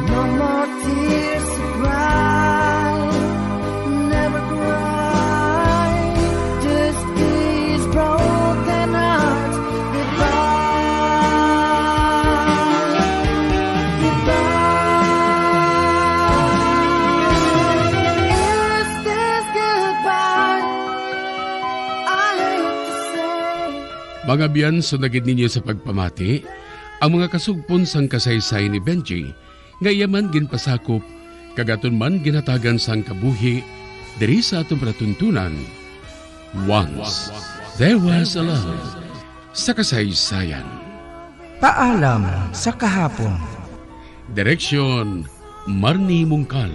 No more tears to cry. Never cry. Just these broken hearts. Goodbye. Goodbye. Is this goodbye? I hate to say. Mga biyan, sunagid ninyo sa pagpamati ang mga kasugpon sang kasaysayan ni Benji, nga iya man ginpasakop kag aton man ginhatagan sang kabuhi diri sa aton palatuntunan. Once There Was a Love sa Kasaysayan. Paalam sa kahapon. Direksyon, Marnie Mungkal.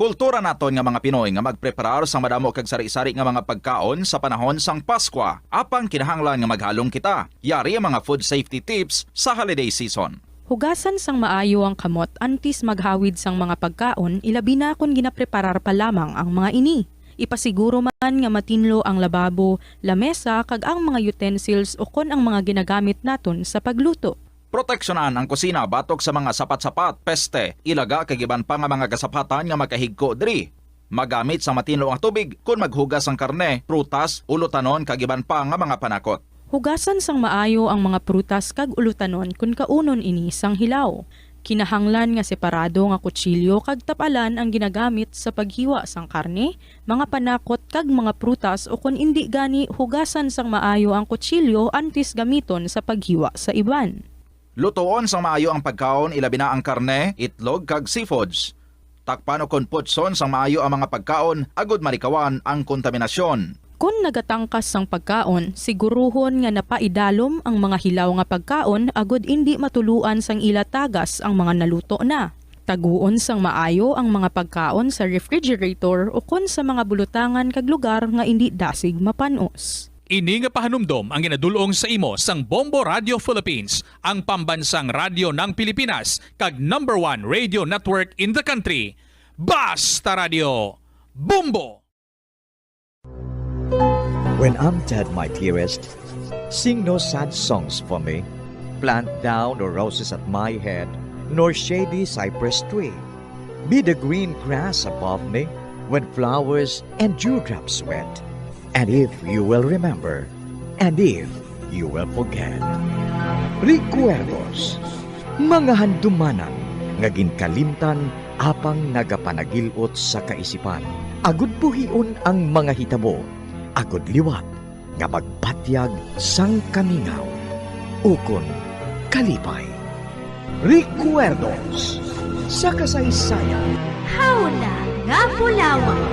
Kultura naton nga mga Pinoy nga magpreparar sang madamo kag sari-sari nga mga pagkaon sa panahon sang Paskwa. Apang kinahanglan nga maghalong kita. Yari ang mga food safety tips sa holiday season. Hugasan sang maayo ang kamot antes maghawid sang mga pagkaon, ilabi na kon ginapreparar pa lamang ang mga ini. Ipasiguro man nga matinlo ang lababo, lamesa, kag ang mga utensils ukon ang mga ginagamit naton sa pagluto. Proteksyonan ang kusina batok sa mga sapat-sapat, peste, ilaga, kag iban pa nga mga kasapatan nga makahigko diri. Magamit sang matinlo nga tubig kon maghugas sang karne, prutas, ulutanon, kag iban pa nga mga panakot. Hugasan sang maayo ang mga prutas kag ulutanon kon kaunon ini sang hilaw. Kinahanglan nga separado nga kutsilyo kag tap-alan ang ginagamit sa paghiwa sang karne, mga panakot, kag mga prutas, ukon indi gani, hugasan sang maayo ang kutsilyo antes gamiton sa paghiwa sa iban. Lutoon sang maayo ang pagkaon, ilabi na ang karne, itlog, kag seafoods. Takpan ukon putson sang maayo ang mga pagkaon agud malikawan ang kontaminasyon. Kon nagatangkas sang pagkaon, siguruhon nga napaidalom ang mga hilaw nga pagkaon agud indi matuluan sang ila tagas ang mga naluto na. Taguon sang maayo ang mga pagkaon sa refrigerator ukon sa mga bulutangan kag lugar nga indi dasig mapan-os. Ini nga pahanumdom ang ginadul-ong sa imo sang Bombo Radio Philippines, ang pambansang radyo ng Pilipinas, kag number one radio network in the country. Basta Radio, Bombo! When I'm dead, my dearest, sing no sad songs for me. Plant thou no roses at my head, nor shady cypress tree. Be the green grass above me when flowers and dewdrops wet. And if you will remember, and if you will forget. Recuerdos, mga handumanan nga ginkalimtan apang nagapanagil-ot sa kaisipan, agud buhion ang mga hitabo, agud liwat nga magpatyag sang kamingaw ukon kalipay. Recuerdos sa kasaysayan. Hawla nga Bulawan.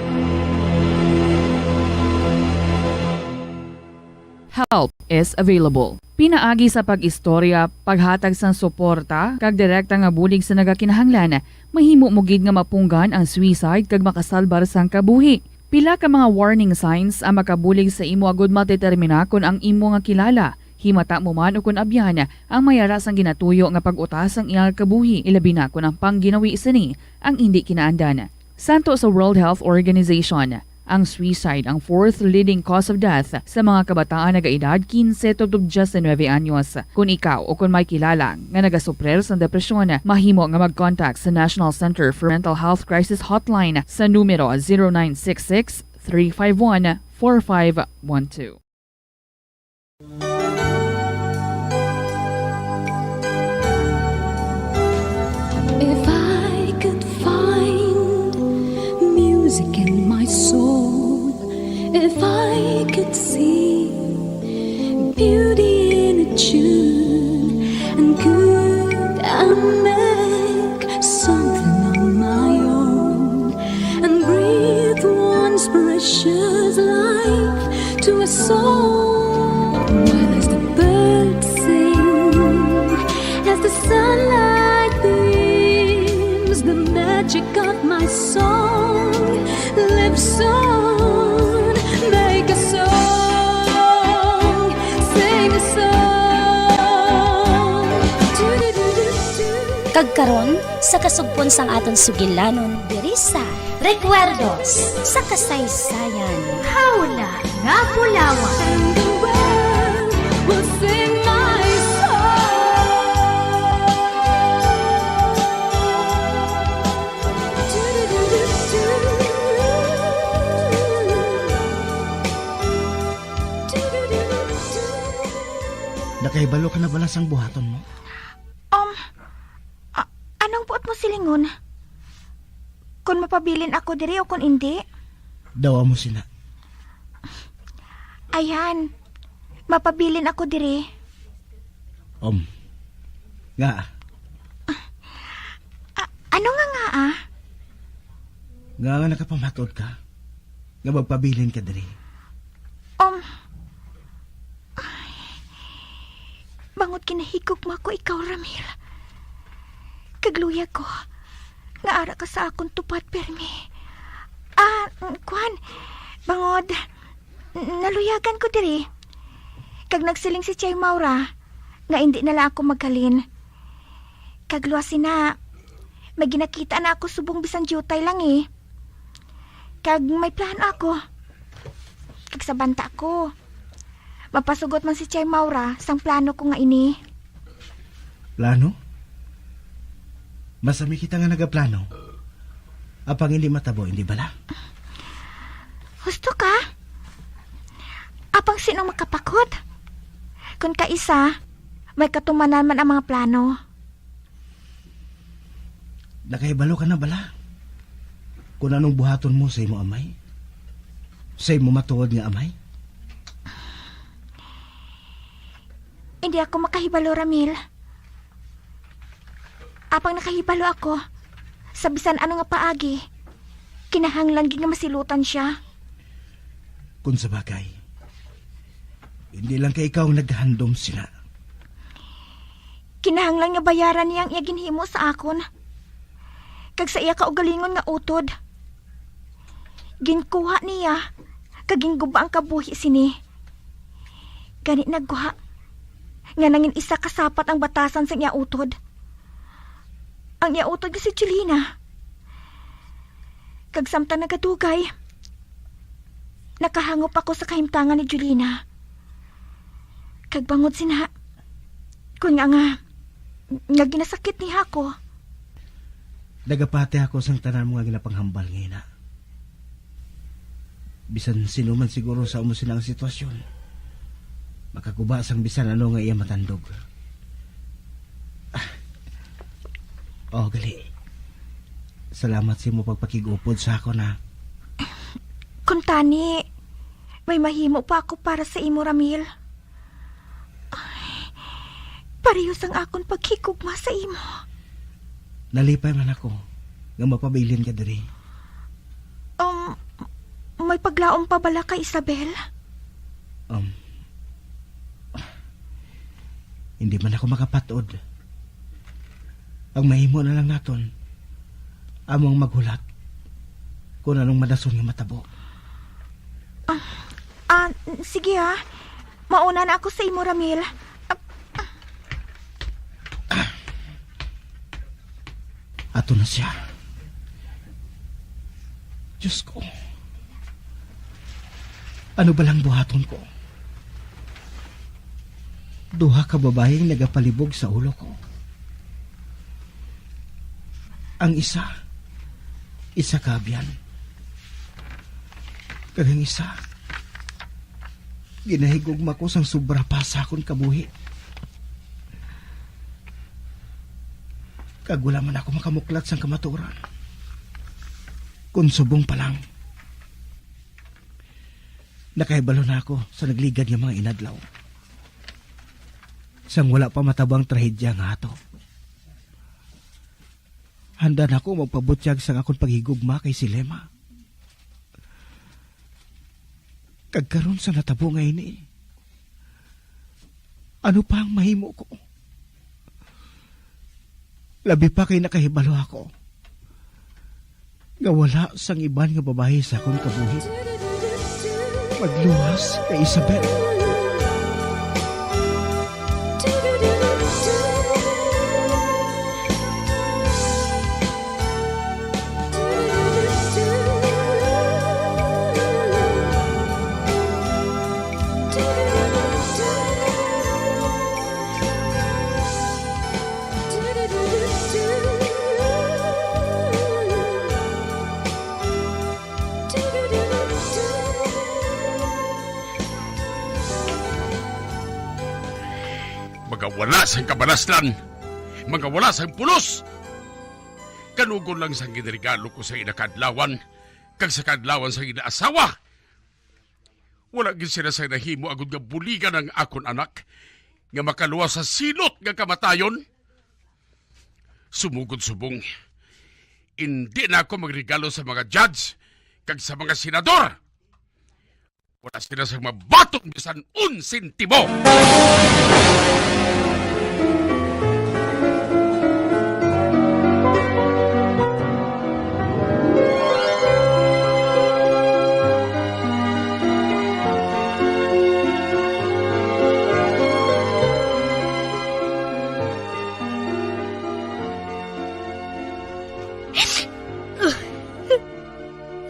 Help is available. Pinaagi sa pag-istorya, paghatag sang suporta, kag direkta nga bulig sa nagakinahanglan, mahimo mo gid nga mapunggan ang suicide kag makasalbar sang kabuhi. Pila ka mga warning signs ang makabulig sa imo agud madetermina kon ang imo nga kilala, himata mo man ukon abyan, ang mayara sang ginatuyo nga pag-utas sang iyang kabuhi, ilabi na kon ang pangginawi sini ang indi kinaandan. Santo sa World Health Organization, Ang suicide ang fourth leading cause of death sa mga kabataan nagaedad quince tubtob diecinuebe anyos. Kung ikaw o kung may kilala nga nagasuprer sang depresyon, mahimo nga mag-contact sa National Center for Mental Health Crisis Hotline sa numero zero nine six six, three five one, four five one two. If I could find music in my soul, if I could see beauty in a tune, and could I make something on my own and breathe once precious life to a soul? While as the birds sing, as the sunlight beams, the magic of my song lives on. Make a song, sing a song. Kag karon, sa kasugpon sang aton sugilanon diri sa Recuerdos sa Kasaysayan. Hawla nga Bulawan. And the world will sing my song. Nakahibalo ka na bala sang buhaton mo? Um, a-, anong buot mo silingon? Kon mapabilin ako diri o kon indi? Daw amo sina. Ayan, mapabilin ako diri. Um, nga, A-, ano nga nga, ah? Nga nga nakapamatod ka? Nga magpabilin ka diri? Um, ay, bangod ginahigugma ko ikaw, Ramil. Kag luyag ko nga ara ka sa akon tupad, pirmi. Ah, mm, kwan, bangod, n-, naluyagan ko diri. Kag nagsiling si Chay Maura nga indi na lang ako maghalin. Kag luwas sina, may ginakita na ako subong bisan diutay lang, eh. Kag may plano ako. Kag sa banta ko, mapasugot man si Chay Maura sang plano ko nga ini. Plano? Masami kita nga nagaplano. Apang hindi matabo, hindi bala? Husto ka? Apang sino makapakot? Kon kaisa, may katumanan man ang mga plano. Nakahibalo ka na bala kung anong buhaton mo sa imo amay? Sa imo matuod nga amay? Hindi ako makahibalo, Ramil. Apang nakahibalo ako sa bisan ano nga paagi, kinahanglan gid nga masilutan sia. Kung sa bagay, hindi lang kay ikaw ang naghandom sina. Kinahanglan nga bayaran niya ang iya ginhimo sa akon, kag sa iya kaugalingon nga utod. Ginkuha niya kag ginguba ang kabuhi sini. Gani nagwa nga nangin isa ka sapat ang batasan sang iya utod. Ang iya utod nga si Julina. Kag samtang nagadugay, nakahangop ako sa kahimtangan ni Julina. Kag bangod sina, kun nga nga, nga ginasakit niya ako. Nagapati ako sang tanan mo nga ginapanghambal nga ina. Bisan sino man siguro sa amo sina ang sitwasyon, makaguba sang bisan ano nga iya matandog. Ah. Oh, gali. Salamat sa imo pagpakig-upod sa akon, ha. Kuntani, may mahimo pa ako para sa imo, Ramil. Ay, pareho sang akon paghigugma sa imo. Nalipay man ako nga mapabilin ka diri. Um, may paglaom pa bala ka, Isabel? Um, hindi man ako makapat-od. Ang mahimo na lang naton, amo ang maghulat kung anong madason nga matabo. Ah, ah, sige, ah. Mauna na ako sa imo, Ramil. Ah. Ato na siya. Diyos ko. Ano ba lang buhaton ko? Duha ka babayi ang nagapalibog sa ulo ko. Ang isa, isa ka abyan. Kag ang isa, ginahigugma ko sang sobra pa sa akon kabuhi. Kag wala man ako makamuklat sang kamatuoran. Kon subong pa lang, nakahibalo na ako sa nagligad nga mga inadlaw. Sang wala pa matabo ang trahedya nga ato, handa na ako magpabutyag sang akon paghigugma kay Silema. Kag karon sa natabo nga ini, ano pa ang mahimo ko? Labi pa kay nakahibalo ako nga wala sang iban nga babayi sa akon kabuhi. Magluwas kay Isabel. Mga wala sang kabalaslan, mga wala sang pulos. Kanugon lang sang ginregalo ko sa ila kaadlawan, kag sa kaadlawan sa ila asawa. Wala gid sila sa nahimo agod nga buligan ang akon anak nga makaluwas sa silot nga kamatayon. Sumugod subong, indi na ako magregalo sa mga judge kag sa mga senador. Wala sila sang mabaton bisan un sentimo.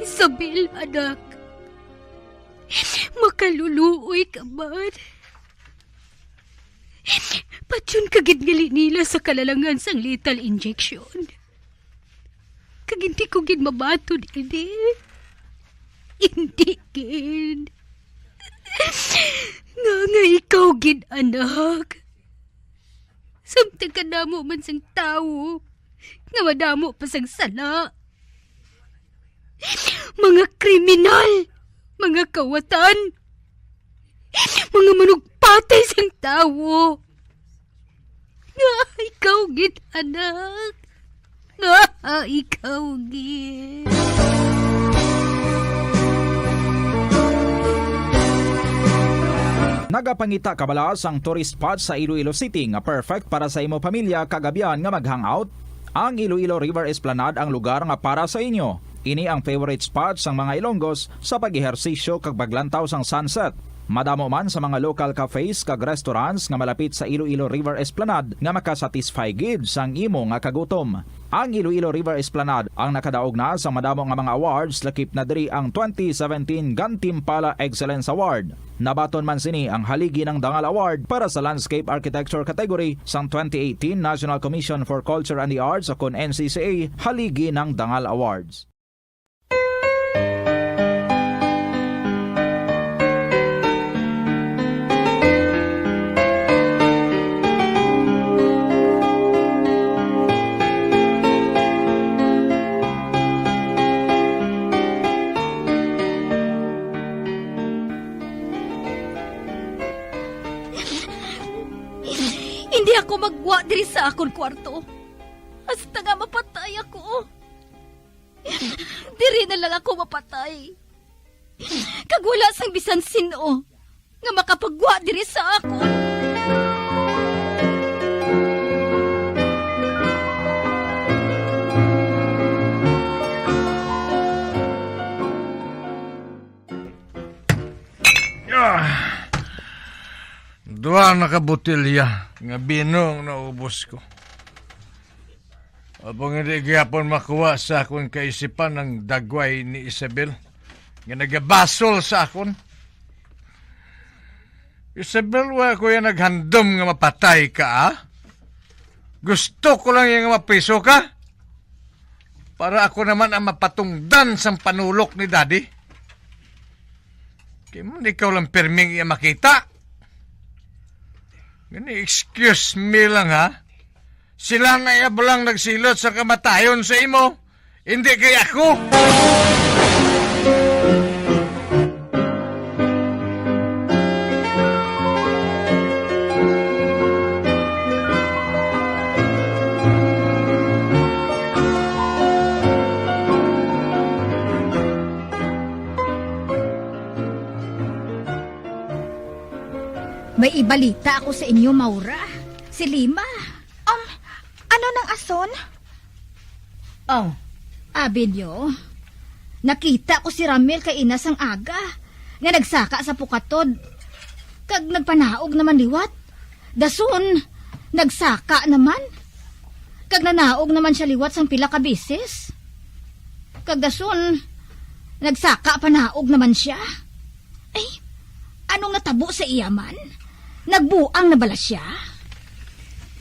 Isabel, anak. Makaluluoy ka man. Patyon ka gid nga linila sa kalalangan sang lethal injection. Kag hindi ko gid mabaton ini. Hindi gid. Nga, nga ikaw gid, anak. Samtang kadamo man sang tawo nga madamo pa sang sala. Mga kriminal, mga kawatan, mga manugpatay sang tawo. Nga ikaw gid, anak. Nga ikaw gid. Nagapangita ka bala sang tourist spot sa Iloilo City nga perfect para sa imo pamilya kag abyan nga mag-hangout? Ang Iloilo River Esplanade ang lugar nga para sa inyo. Ini ang favorite spot sang mga Ilonggos sa pag-ehersisyo kag paglantaw sang sunset. Madamo man sa mga local cafes kag restaurants nga malapit sa Iloilo River Esplanade nga makasatisfy gid sang imo nga kagutom. Ang Iloilo River Esplanade ang nakadaog na sa madamo nga mga awards, lakip na diri ang twenty seventeen Gantimpala Excellence Award. Nabaton man sini ang Haligi ng Dangal Award para sa Landscape Architecture category sang twenty eighteen National Commission for Culture and the Arts, o kon N C C A, Haligi ng Dangal Awards. Hindi ako magwa diri sa akon kwarto hasta nga mapatay ako. Diri na lang ako mapatay. Kag wala sang bisan sin-o nga makapagwa diri sa akon. Ah! Duha na ka botelya nga bino ang naubos ko. Apang hindi gyapon makuha sa akon kaisipan ang dagway ni Isabel nga nagabasol sa akon. Isabel, wa ko yan naghandom nga mapatay ka, ah. Gusto ko lang yan nga mapriso ka. Para ako naman ang mapatungdan sang panulok ni Daddy. Kay mo, ikaw lang pirming iya makita. Gani, excuse me lang, ha. Sila na iya lang nagsilot sa kamatayon sa imo. Hindi kay ako. May ibalita ako sa inyo, Maura. Si Lima. Um, ano nang ason? Oh, abi niyo, nakita ko si Ramil kay ina sang aga, nga nagsaka sa pukatod, kag nagpanaog naman liwat. Dason, nagsaka naman, kag nanaog naman sia liwat sang pila ka beses. Kag dason, nagsaka panaog naman sia. Ay, anong natabo sa iya man? Nagbuang na bala sia?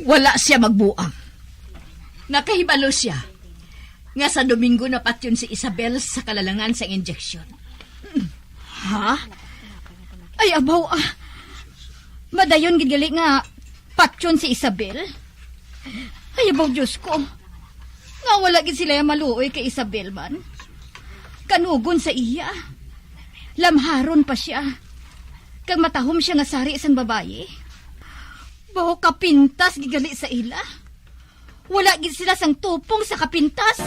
Wala sia magbuang. Nakahibalo sia nga sa Domingo napatyon si Isabel sa kalalangan sang injeksyon. Ha? Ay, abaw, ah. Madayon gid gali nga patyon si Isabel. Ay, abaw, Diyos ko. Nga wala gid sila maluoy kay Isabel man. Kanugon sa iya. Lamharon pa sia. Kag matahom sia nga sari sang babayi. Baho kapintas gid gali sa ila. Wala gid sila sang tupong sa kapintas.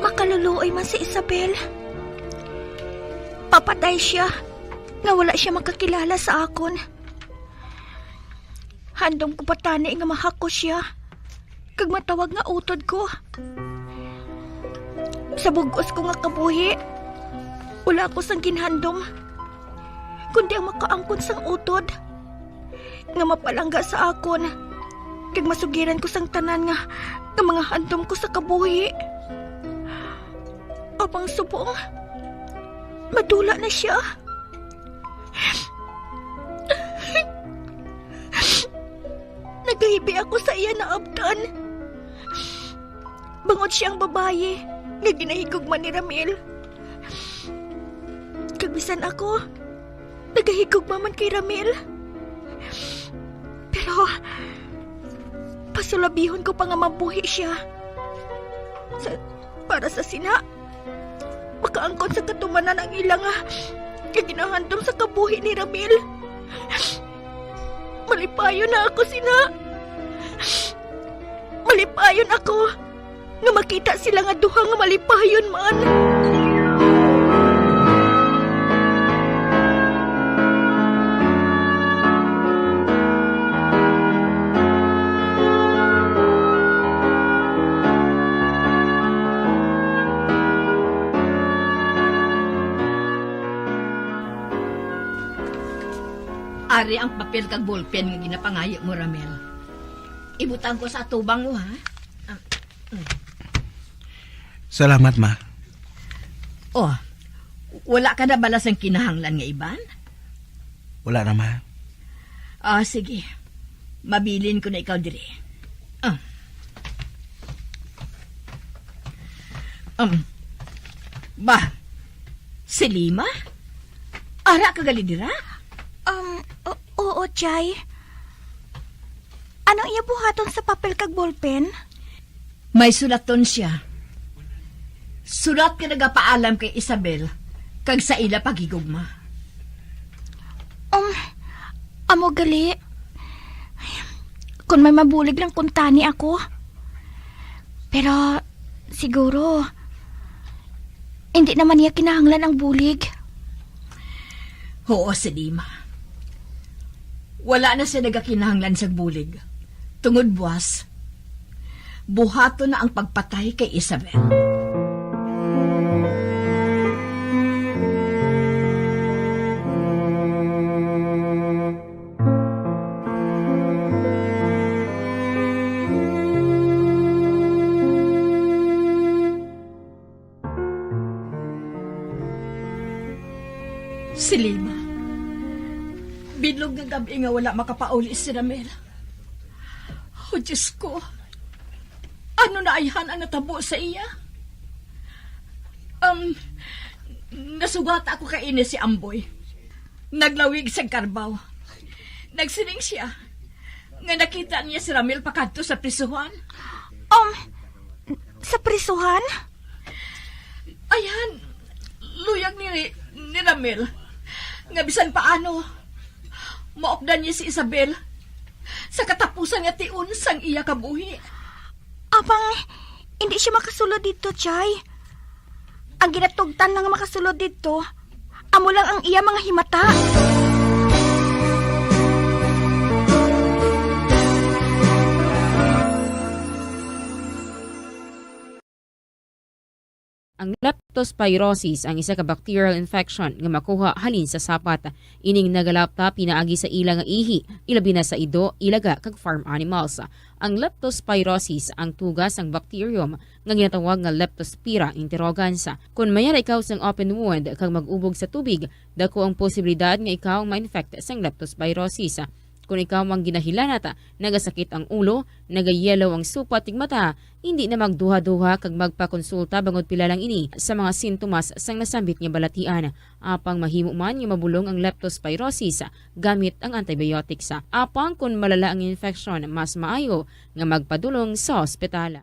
Makaluluoy man si Isabel. Papatay sia nga wala sia makakilala sa akon. Handom ko pa tani nga mahakos sia kag matawag nga utod ko. Sa bug-os ko nga kabuhi, wala ko sang ginhandom, kundi ang makaangkon sang utod nga mapalangga sa akon, kag masugiran ko sang tanan nga, nga mga handom ko sa kabuhi. Apang subong, madula na sia. Nagahibi ako sa iya naabtan. Bangod sia ang babayi nga ginahigugma ni Ramil. Kag bisan ako, nagahigugma man kay Ramil. Pero, pasulabihon ko pa nga mabuhi sia. Sa, para sa sina, makaangkon sa katumanan ang ila nga, nga ginahandom sa kabuhi ni Ramil. Malipayon na ako sina. Malipayon ako nga makita sila nga duha nga malipayon man. Ari ang papel kag ballpen nga ginapangayo mo, Ramel. Ibutang ko sa atubang mo, ha? Ah, mm. Salamat, ma. Oh, wala ka na bala sang kinahanglan nga iban? Wala na, ma. Ah, sige. Mabilin ko na ikaw diri. Ah. Um. Ba, si Lima? Ara ka gali dira? Um, o-, oo, Chay. Anong iya buhaton sa papel kag ballpen? May sulaton siya. Sulat nga nagapaalam kay Isabel kag sa ila paghigugma. Um, amo gali. Kung may mabulig lang kuntani ako. Pero, siguro, hindi naman niya kinahanglan ang bulig. Oo, si Lima. Wala na siya nagakinahanglan sa bulig. Tungod buwas, buhaton na ang pagpatay kay Isabel. Si Lima. Bilog nga gab-i nga wala makapauli si Ramel. Oh, Diyos ko. Ano na ayhan ang natabo sa iya? Um, nasugata ako kaini si Amboy. Naglawig sa karbaw. Nagsiling siya nga nakita niya si Ramil pakadto sa prisuhan. Um, sa prisuhan? Ayan, luyag ni, ni Ramil nga bisan paano, maupdan niya si Isabel sa katapusan nga tion sang iya kabuhi. Apang, hindi siya makasulod didto, Chay. Ang ginatugtan lang nga makasulod didto, amo lang ang iya mga himata. Ang leptospirosis ang isa ka bacterial infection nga makuha halin sa sapat. Ining nagalapta pinaagi sa ila nga ihi, ilabi na sa ido, ilaga, kag farm animals. Ang leptospirosis ang tuga sang bacterium nga ginatawag nga Leptospira interrogans. Kon mayara ikaw sang open wound kag mag-ubog sa tubig, dako ang posibilidad nga ikaw ma-infect sang leptospirosis. Kon ikaw ang ginahilanat, nagasakit ang ulo, nagayellow ang supat ning mata, hindi na magduha-duha kag magpakonsulta bangod pila lang ini sa mga sintomas sang nasambit nga balatian. Apang mahimo man nga mabulong ang leptospirosis gamit ang antibiotics. Apang kon malala ang infection, mas maayo nga magpadulong sa ospital.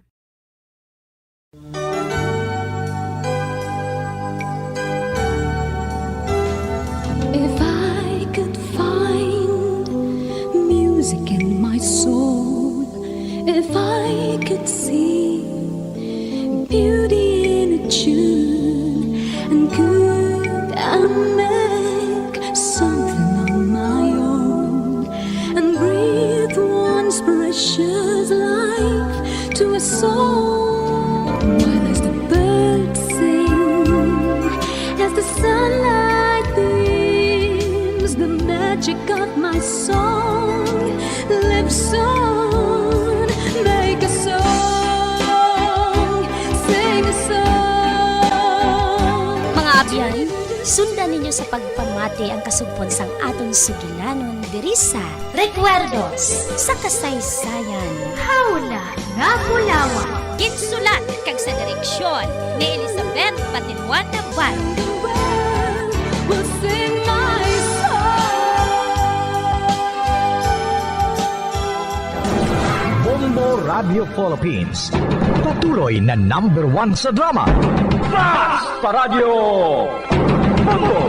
If I could find music in my soul, if I could see beauty in a tune, and could I make something on my own and breathe once precious life to a soul? While as the birds sing, as the sunlight beams, the magic of my song lives on. Make a song, sing a song. Mga abyan, sundan ninyo sa pagpamati ang kasugpon sang aton sugilanon diri sa Recuerdos sa Kasaysayan. Hawla nga Bulawan. Ginsulat kag sa direksyon ni Elizabeth Patinuan Navarro. Will sing my song. Bombo Radio Philippines. Patuloy na number one sa drama. Basta Radyo Bombo!